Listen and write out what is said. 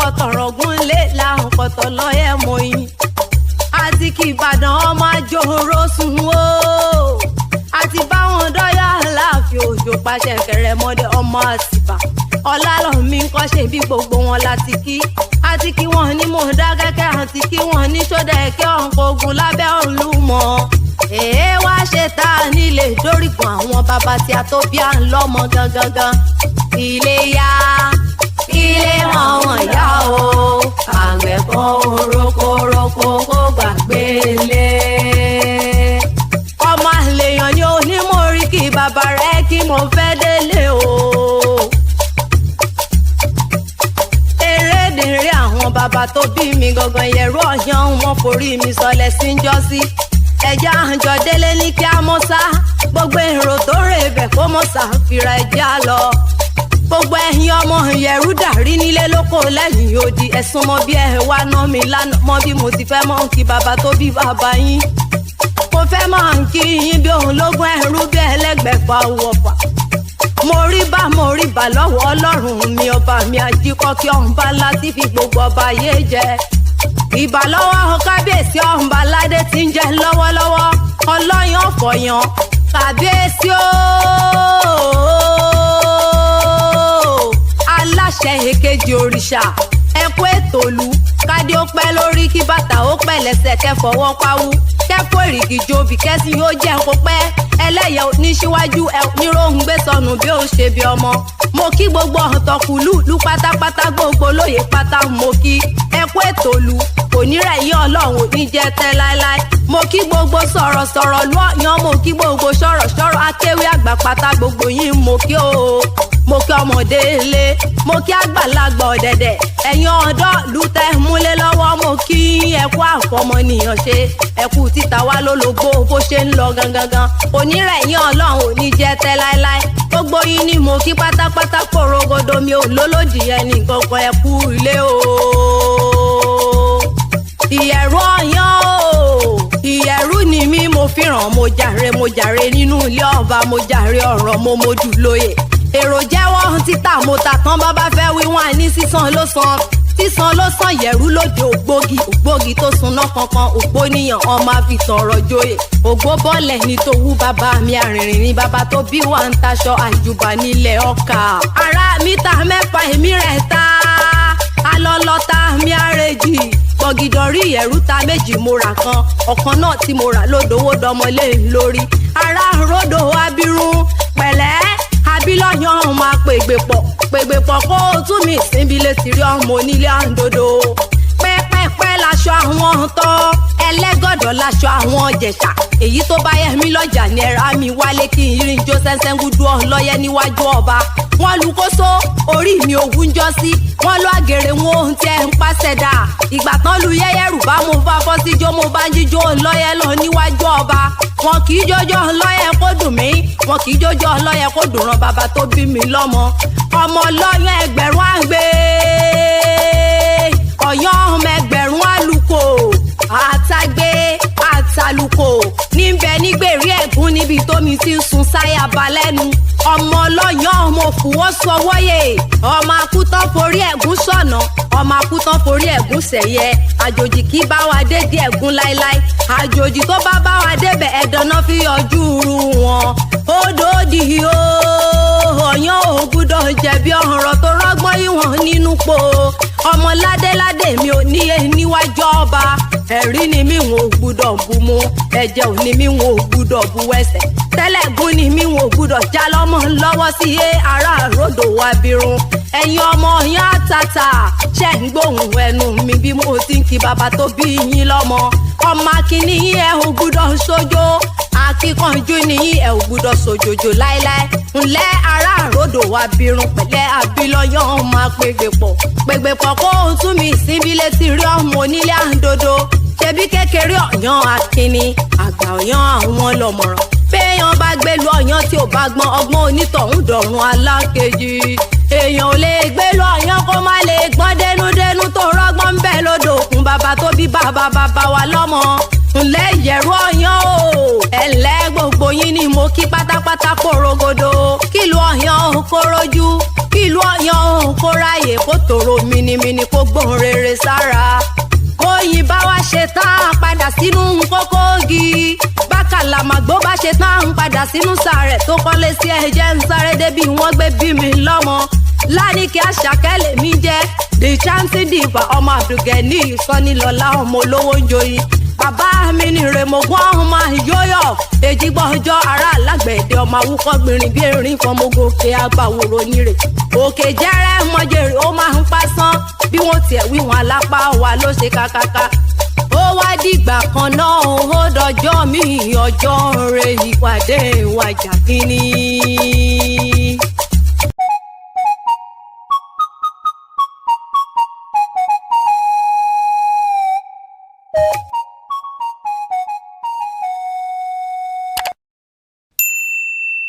Akọ̀tọ̀rọ̀gùn lé làwọn kọ̀tọ̀ lọ́yẹ̀ mọ́yìn. Àti kí Ìbàdàn ọmọ àjòrò sùn o. Àti báwọn dọ́yà láàfin òjò pàṣẹ kẹrẹmọdé ọmọ àtìbà. Ọlálọ́mí ń kọ́ ṣe bí gbogbo wọn láti kí. Àti kí wọn ní mò ń dá kẹ́kẹ́, àti kí wọn ní sódẹ̀kẹ́ ọ̀nkọ̀ ogun lábẹ́ Olúmọ. Èé wá ṣe tá a nílé dórígun àwọn bàbá tí a tó bí à ń lọ́mọ gangan. Ilé yá, ilé wọn wọ̀n yá o. Àgbẹ̀ kan rokoroko kó gbàgbé lé. Ọmọ àlèyàn ni onímọ̀rí kí bàbá rẹ̀ kí mo fẹ́ délé o. Erédèrè àwọn bàbá tó bí mi gangan yẹ̀rọ ọ̀yàn wọn forí mi sọlẹ̀ sí ń jọ́sí. Ẹja àjọ délé ní kí á mọ́ sá. Gbogbo èrò tó rè bẹ̀ kó mọ́ sá fira ẹja lọ. Gbogbo ẹ̀yin ọmọ ìyẹ̀rú dàrí nílé lóko lẹ́yìn odi, ẹ̀sùn mọ́ bí ẹ wá ná mi lánàá mọ́ bí mo ti fẹ́ mọ́ kí bàbá tó bí bàbá yín. Mo fẹ́ máa ń kí yín bí òun lógún ẹrú bí ẹlẹ́gbẹ̀fà wọ̀fà. Mo rí bá, mo rí bá lọ́wọ́ Ọlọ́run mi ọba mi ajíkọ́ kí ọ̀hún bá láti fi gbogbo ọba yé jẹ. Ìbà lọ́wọ́ kábíyèsí ọ̀hún bá ládé tí ń jẹ lọ́wọ́lọ́wọ́ ọlọ́yàn fọyàn kábíyèsí ooo. Aláṣẹ èkejì òrìṣà, ẹ kú ètòlú, kádé ó pẹ́ lórí, kí bàtà ó pẹ́ lẹ́sẹ̀, kẹfọwọ́ pawú kẹ́kọ̀ọ́ èrìgì jobi kẹ́sì yóò jẹ́ kó pẹ́ ẹlẹ́yẹ oníṣíwájú ẹ níròhùn gbé sọnù bí ó ṣe bí ọmọ. Mo kí gbogbo ọ̀tọ̀kùlú lú pátápátá, gbogbo lóye pátá mo kí, ẹ kú ètòlú, kò ní rẹ̀ yín, Ọlọ́run ò ní jẹ́ tẹ́ láéláé. Mo kí gbogbo sọ̀rọ̀sọ̀rọ̀ lú ọ̀yàn, mo kí gbogbo sọ̀rọ̀sọ̀rọ̀ akéwì àgbà pátá, gbogbo yín mo kí o. Mo kí ọmọdé ilé, mo kí àgbàlagbà ọ̀dẹ̀dẹ̀, ẹ̀yin ọ̀dọ́ ìlú tẹ́ múlé lọ́wọ́, mo kí ẹ kú àfọmọnìyàn ṣe, ẹ kú títa wá lólobó bó ṣe ń lọ gangan. Onírẹ̀yìn Ọlọ́run ò ní jẹ́ tẹ́ láéláé. Gbogbo yín ni mo kí pátápátá kòrògodo, mi ò lólòdì ẹnì kankan, ẹ kú ilé o. Ìyẹ̀rú ọ̀yàn o, ìyẹ̀rú ni mí, mo fìràn, mo jàre, mo jàre nínú ilé ọba, mo jàre ọ̀rọ̀, mo mojú lóye. Èrò jẹ́wọ́ títà mo ta tán, bàbá fẹ́ wí wọ́n ní sísan ló san, sísan ló san. Yẹ̀rú lóde ògbógi, ògbógi tó sunná kankan, ògbóníyàn ọmọ àfitàn ọ̀rọ̀ joyè ògbó bọ́ọ̀lẹ̀ ní tòwú. Bàbá mi àrìnrìn ní bàbá tó bí wà ń taṣọ àjùbà nílẹ̀ ọkà. Ara mi ta mẹ́fà, èmi rẹ̀ ta alọ́lọ́ta mi àrèjì gbọ̀gìdọ̀rí ìyẹ̀rú ta méjì, mo rà kan, ọ̀kan náà tí mo rà lódòwó dọmọlé lórí. Ara ròdò abirùn pẹ̀lẹ́ abilọ́yàn máa pègbè pọ̀, pègbè pọ̀ kó o tún mi síbi létí rí ọmọ onílé àǹdodo. Pẹ́pẹ́pẹ́ laṣọ àwọn tọ́ ẹlẹ́gọ̀dọ̀, laṣọ àwọn jẹ̀ṣà. Èyí tó bá yẹ mí lọ́jà ní ẹ̀rá mi wálé kí n yírin jó sẹ́sẹ́ gúdú ọlọ́yẹ níwájú ọba. Wọ́n lu kóso orí mi ògùn jọ sí, wọ́n lọ àgèrè wọn ohun tí ẹ ń pàṣẹ dà. Ìgbà tán lu yẹ́yẹ́ rùbá, mo bá fọ́ sí jó, mo bá ń jíjó ọlọ́yẹ lọ níwájú ọba. Wọn kì í jójó ọlọ́yẹ kó dùn mí, wọn kì í jójó ọlọ́yẹ kó dùn ràn bàbá tó bí mi lọ́mọ. Ọmọ ọlọ́yún ẹgbẹ̀rún àgbẹ̀ ọ̀yàn, ọmọ ẹgbẹ̀rún àlùkò àtàgbé àtàlùkò níbẹ̀ nígbèrè ẹ̀gún níbi tómi ti ń sun sáyà balẹ́nu. Ọmọ ọlọ́yàn, ọmọ òfúwọ́sowọ́yè, ọmọ akútán forí ẹ̀gún sọ̀nà, ọmọ akútán forí ẹ̀gún sẹ̀yẹ. Àjòjì kì í bá wa dédé ẹ̀gún láéláé, àjòjì tó bá bá wa débẹ̀ ẹ̀dọ̀nà fi yọjú ru wọn. Odò òdì o, ọ̀yàn ò gbúdọ̀ jẹ̀bi ọ̀rọ̀ tó rọ́gbọ́n ìwọ̀n nínú po. Ọmọ ládéládé mi ò níye níwájú ọba, ẹ̀rí ni mi ò gbúdọ̀ bu mu, ẹ̀jẹ̀ ò ní mi ò gbúdọ̀ bu ẹsẹ̀ tẹ́lẹ̀gún ni mi ò gbúdọ̀ já lọ́mọ lọ́wọ́ sí e. Ará ròdò wa birun, ẹ̀yin ọmọ yín àtàtà, ṣe ń gbóhùn ẹnu mi bí mo ti ń kí bàbá tó bí yín lọ́mọ? Ọmọ akínní yín, ẹ ò gbúdọ̀ sójó, akíkanjú ni yín, ẹ ò gbúdọ̀ sòjòjò láéláé. Ńlẹ́ ará àròdò wa birun pẹ̀lẹ́ abilọ́yàn máa pègbè pọ̀, pègbè pọ̀ kó o tún mi síbi létí rí ọmọ onílé àǹdodo. Ṣebí kékeré ọ̀yàn akínni, àgbà ọ̀yàn àwọn lọ́mọ̀ràn. Béèyàn bá gbélu ọ̀yàn tí ò bá gbọ́n, ọgbọ́n onítọ̀hún dọ̀run alákejì. Èèyàn ò lè gbélu ọ̀yàn kó má lè gbọ́n dénúdénú, tó rọ́gbọ́n ń bẹ lódò òkun bàbá tó bí bàbá bàbá wa lọ́mọ. Ńlẹ́ ìyẹ̀rú ọ̀yàn o, ẹ̀ńlẹ́ gbogbo yín ni mo kí pátápátá kórogodo. Kílùú ọ̀yàn ò kó rojú, kílùú ọ̀yàn ò kó ráyè, kó tòrò mínímíní kó gbó. rere sára. Bóyin bá wá ṣe tá a padà sínú kókógi, bákàlàmàgbó bá ṣe tá a ń padà sínú sàrẹ̀ tó kọ́lé sí. Ẹ̀jẹ̀ ń sáré débi wọ́n gbé bí mi lọ́mọ. Lánìkí Àṣàkẹ́ lèmi jẹ́, the chanting diva, ọmọ Abdulgani Sọ́nilọ́lá, ọmọ olówó ń joyin. Bàbá mi ní Rèmọ̀gún, ọmọ yóyọ̀ èjìgbọ́jọ́ ará alágbẹ̀dẹ, ọmọ awúkọ́ gbìnrín bí erin fọmọgòkè agbáwòrò nírè òkè jẹ́rẹ́ mọ́jèrè. Ó máa ń pásán bí wọ́n tiẹ̀ wí wọn alápá wa ló ṣe kákáká. Ó wá dìgbà kan náà, ó dọjọ́ mi, ọjọ́ rẹ̀, ìpàdé wájà kínní.